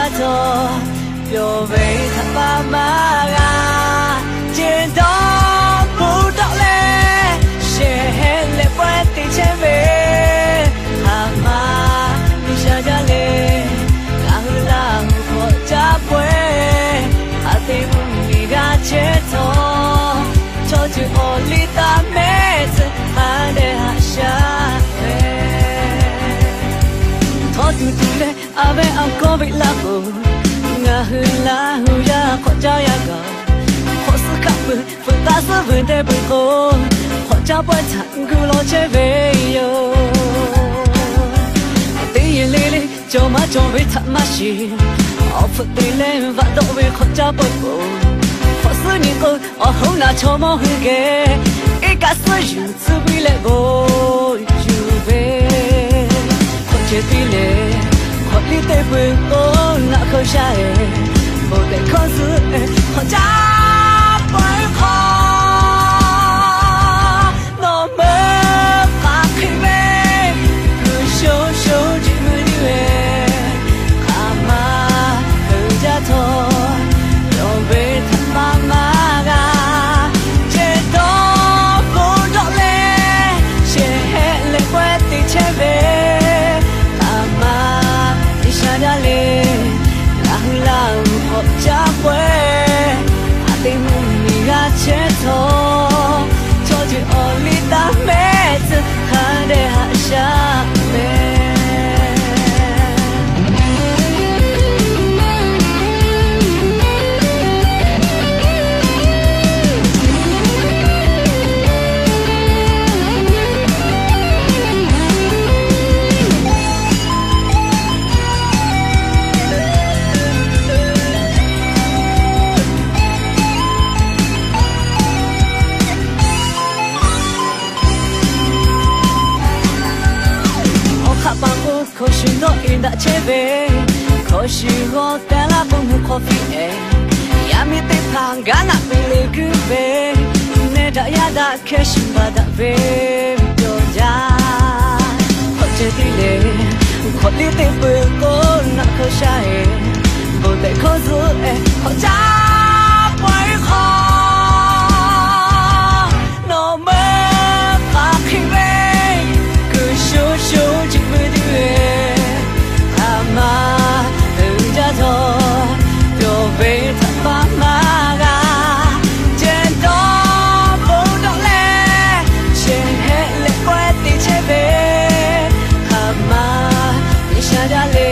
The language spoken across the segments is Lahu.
Htawˇ, yawˇ ve htaꞈ pa maˇ g'a. Ceh dawˇ hpfuhˇ dawˆ leh, shehˍ hehˆ leh pawehˇ te chehˇ ve, hk'aˬ ma G'uiˬsha jaˇ le. Ngaˬ hui Laˇ huˍ hk'awꞈ caˇ pawehˇ, a te mvuhˇmiˬ g'a chehˇ htawˇ, chaw ceuˬ awˬ liˇ taˇ mehˆ tcuh hk'a dehꞈ haꞈ shaˉ ve. Htawˇ tuˬ tuˬ leh a vehˇ a kawˇ ve laˇ k'o, ngaˬ hui Laˇ huˍ yaˇ hk'awꞈ caˇ yaˇ kaꞈ, hk'awꞈ suhˉ hkaˆ peuˬ, peuˬ taˇ suhˉ vuiˬ deh peuˬ k'o, hk'awꞈ caˇ pawehˇ htaꞈ gu law chehˇ ve yoˬ. Teˇ yehˬ le le cawˬ maˇ cawˬ ve htaꞈ maˇ shiˍ, awˬ hpfuhˆ te leh vaꞈ dawˆ ve hk'awꞈ caˇ pawehˇ k'o, hk'awꞈ suhˉ nyi k'o, awˬ hoˉ naˬ chaw mawˇ hui geh iˉ kaˆ suhˉ yuˬ tcuh piˇ leh bon yuˬ ve. Hk'awꞈ ceh tiˉ lehˬ, hk'awꞈ liˇ teˇ peuˬ k'o, naˆ hk'aw sha-eˬ, bon tehꞈ hkawˇ zuhˆ-eˬ hk'awꞈ caˇ pawehˇ hk'aw, nawˬ meuˇ k'aꞈ hk'e ve, kuˬ sho sho jiꞈ meuˇ duˇ-eˬ, hk'aˬ ma hui jaˇ htawˇ, yawˇ ve htaꞈ pa maˇ g'a. Ceh dawˇ hpfuhˇ dawˆ leh, shehˍ hehˆ leh pawehˇ te chehˇ ve, hk'aˬ ma G'uiˬsha jaˇ le. Ngaˬ hui Laˇ huˍ hk'awꞈ caˇ pawehˇ, a te mvuhˇmiˬ g'a chehˇ htawˇ, chaw ceuˬ awˬ liˇ taˇ mehˆ tcuh hk'a dehꞈ haꞈ shaˉ ve. Awˬ hk'aˆ paˍ k'o hkawˇ shiˍ dawˆ-e daꞈ chehˇ ve, hkawˇ shiˍ g'awˇ teh laˇ k'o mvuhˇ hk'aw piˇ-eˬ. Yaˇ miˇ teˇ hpaˍ gaˉ naˆ piˇ le guiˇ ve, neh daꞈ yaˇ daꞈ hkeh shiˍ baˬ daꞈ ve cawˬ jaˇ. Hk'awꞈ ceh tiˉ lehˬ, hk'awꞈ liˇ teˇ peuˬ k'o, naˆ hk'aw sha-eˬ, bon tehꞈ hkawˇ zuhˆ-eˬ hk'awꞈ caˇ pawehˇ hk'aw, nawˬ meuˇ k'aꞈ hk'e ve, kuˬ sho sho jiꞈ meuˇ duˇ-eˬ, hk'aˬ ma hui jaˇ htawˇ, yawˇ ve htaꞈ pa maˇ g'a. Ceh dawˇ hpfuhˇ dawˆ leh, shehˍ hehˆ leh pawehˇ te chehˇ ve, hk'aˬ ma G'uiˬsha jaˇ le.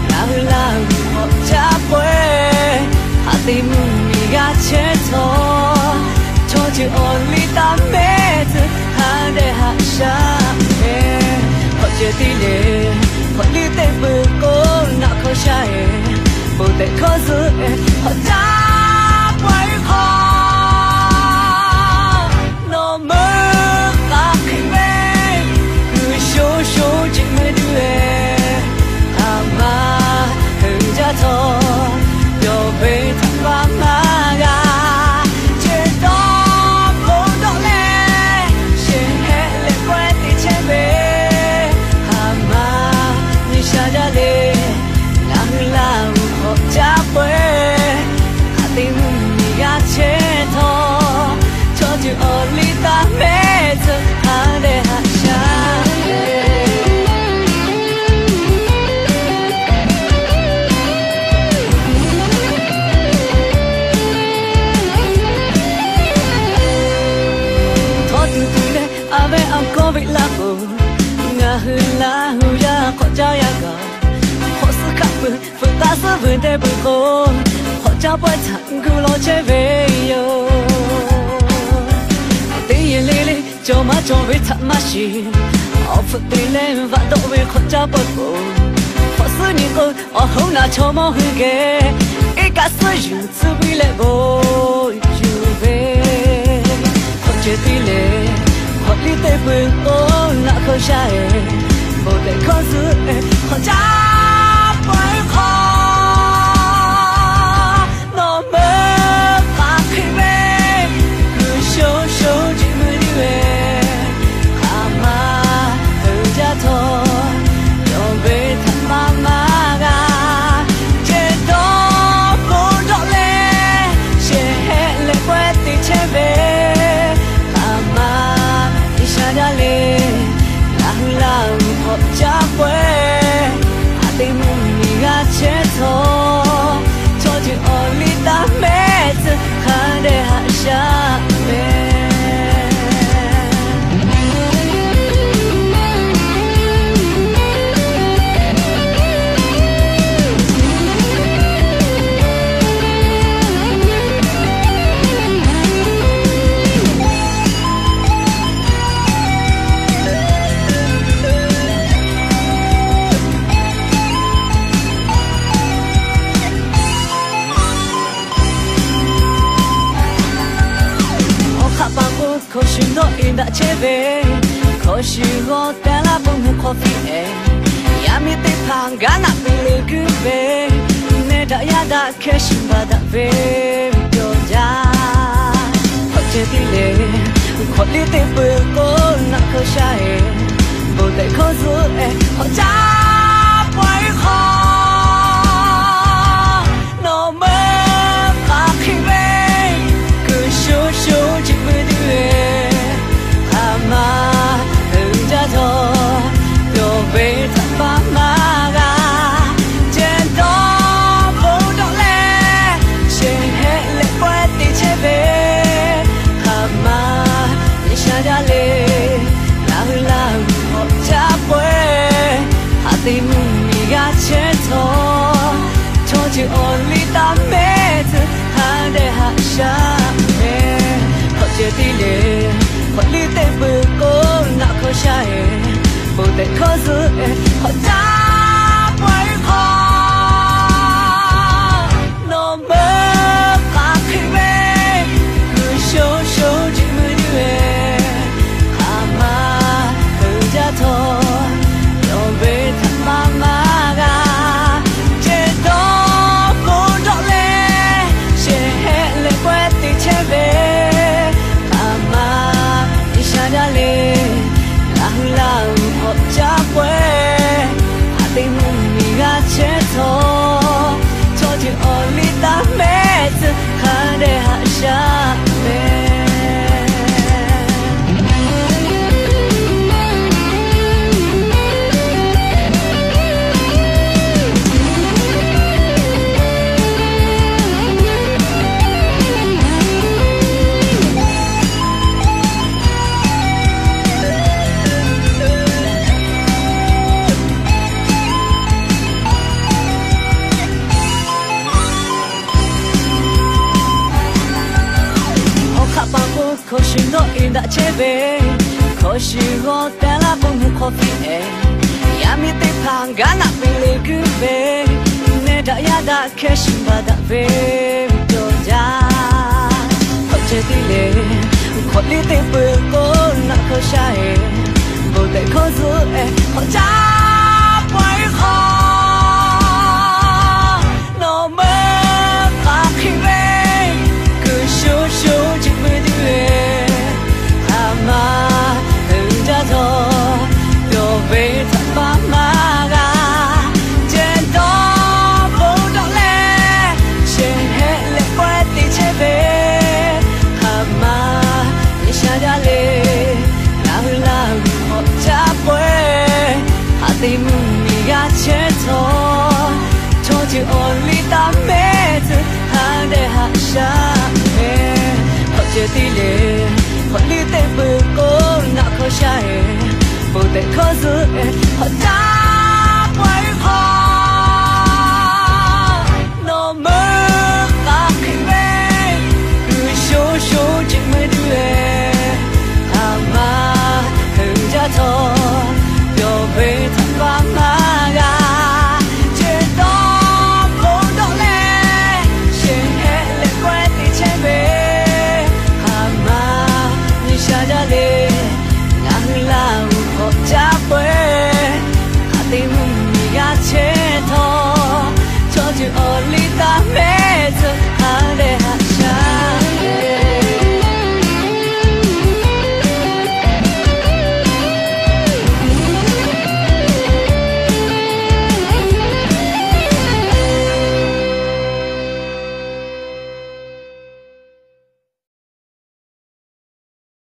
Ngaˬ hui Laˇ huˍ hk'awꞈ caˇ pawehˇ, a te mvuhˇmiˬ g'a chehˇ htawˇ, chaw ceuˬ awˬ liˇ taˇ mehˆ tcuh hk'a dehꞈ haꞈ shaˉ ve. Hk'awꞈ ceh tiˉ lehˬ, hk'awꞈ liˇ teˇ peuˬ k'o, naˆ hk'aw sha-eˬ, bon tehꞈ hkawˇ zuhˆ-eˬ hk'awꞈ caˇ pawehˇ hk'aw, nawˬ meuˇ k'aꞈ hk'e ve, kuˬ sho sho jiꞈ meuˇ duˇ-eˬ, hk'aˬ ma hui jaˇ htawˇ, yawˇ ve htaꞈ pa maˇ g'a. Ceh dawˇ hpfuhˇ dawˆ leh, shehˍ hehˆ leh pawehˇ te chehˇ ve, hk'aˬ ma G'uiˬsha jaˇ le. Ngaˬ hui Laˇ huˍ hk'awꞈ caˇ pawehˇ, a te mvuhˇmiˬ g'a chehˇ htawˇ, chaw ceuˬ awˬ liˇ taˇ mehˆ tcuh hk'a dehꞈ haꞈ shaˉ ve. Htawˇ tuˬ tuˬ leh a vehˇ a kawˇ ve laˇ k'o, ngaˬ hui Laˇ huˍ yaˇ hk'awꞈ caˇ yaˇ kaꞈ, hk'awꞈ suhˉ hkaˆ peuˬ, peuˬ taˇ suhˉ vuiˬ deh peuˬ k'o, hk'awꞈ caˇ pawehˇ htaꞈ gu law chehˇ ve yoˬ. Teˇ yehˬ le le cawˬ maˇ cawˬ ve htaꞈ maˇ shiˍ, awˬ hpfuhˆ te leh vaꞈ dawˆ ve hk'awꞈ caˇ pawehˇ k'o, hk'awꞈ suhˉ nyi k'o, awˬ hoˉ naˬ chaw mawˇ hui geh iˉ kaˆ suhˉ yuˬ tcuh piˇ leh bon yuˬ ve. Hk'awꞈ ceh tiˉ lehˬ, hk'awꞈ liˇ teˇ peuˬ k'o, naˆ hk'aw sha-eˬ, bon tehꞈ hkawˇ zuhˆ-eˬ hk'awꞈ caˇ pawehˇ hk'aw, nawˬ meuˇ k'aꞈ hk'e ve, kuˬ sho sho jiꞈ meuˇ duˇ-eˬ, hk'aˬ ma hui jaˇ htawˇ, yawˇ ve htaꞈ pa maˇ g'a. daꞈ chehˇ ve, hkawꞈ shiˍ g'aw teh laˇ bon hk'aw hk'aw piˇ-ehˍ. Yaˇ miˇ teˇ hpaˍ gaˉ naꞈ piˇ le guiˇ ve, neh daꞈ yaˇ daꞈ hkeh shiˍ baˬ daꞈ ve cawˬ jaˇ. Hk'awꞈ ceh tiˉ le, hkawꞈ liˇ teˇ peuˬ k'o, naˆ hk'aw sha-e, bon tehꞈ hkawˇ zuhˆ-ehˍ hk'awꞈ caˇ pawehˇ hk'aw, nawˬ meuˇ k'aˬ hk'e ve, kuˬ sho sho ceꞈ ve duˇ-e, hk'aˬ ma uiˍ jaˇ htawˇ, yawˇ ve htaꞈ pa maˇ g'a. Ceh dawˇ bon dawˆ leh, shehˍ hehˆ leh pawehˇ te chehˇ ve, hk'aˬ ma G'uiˬsha jaˇ le. Laˇ hui laˇ hui hk'awꞈ caˇ pawehˇ, haꞈ te mvuhˇmiˬ g'a chehˇ htawˇ, chaw ceuˬ awˬ liˇ taˇ mehˆ tcuh hk'a dehꞈ haꞈ shaˉ mehˍ. Hk'awꞈ ceh tiˉ le, hkawꞈ liˇ teˇ peuˬ k'o, naˆ hk'aw sha-e, bon tehꞈ hkawˇ zuhˆ-ehˍ hk'awꞈ caˇ pawehˇ hk'aw, nawˬ meuˇ k'aˬ hk'e ve, kuˬ sho sho ceꞈ ve duˇ-e, hk'aˬ ma uiˍ jaˇ htawˇ, yawˇ ve htaꞈ pa maˇ g'a. Ceh dawˇ bon dawˆ leh, shehˍ hehˆ leh pawehˇ te chehˇ ve, hk'aˬ ma G'uiˬsha jaˇ le. Laˇ hui laˇ hui hk'awꞈ caˇ pawehˇ, haꞈ te mvuhˇmiˬ g'a chehˇ htawˇ, chaw ceuˬ awˬ liˇ taˇ mehˆ tcuh hk'a dehꞈ haꞈ shaˉ mehˍ. Awˬ hk'aˆ paˍ k'o, hkawꞈ shiˍ dawˇ-e daꞈ chehˇ ve, hkawꞈ shiˍ g'aw teh laˇ bon hk'aw piˇ-ehˍ. Yaˇ miˇ teˇ hpaˍ gaˉ naꞈ piˇ le guiˇ ve, neh daꞈ yaˇ daꞈ hkeh shiˍ baˬ daꞈ ve cawˬ jaˇ. Hk'awꞈ ceh tiˉ le, hkawꞈ liˇ teˇ peuˬ k'o, naˆ hk'aw sha-e, bon tehꞈ hkawˇ zuhˆ-ehˍ hk'awꞈ caˇ pawehˇ hk'aw,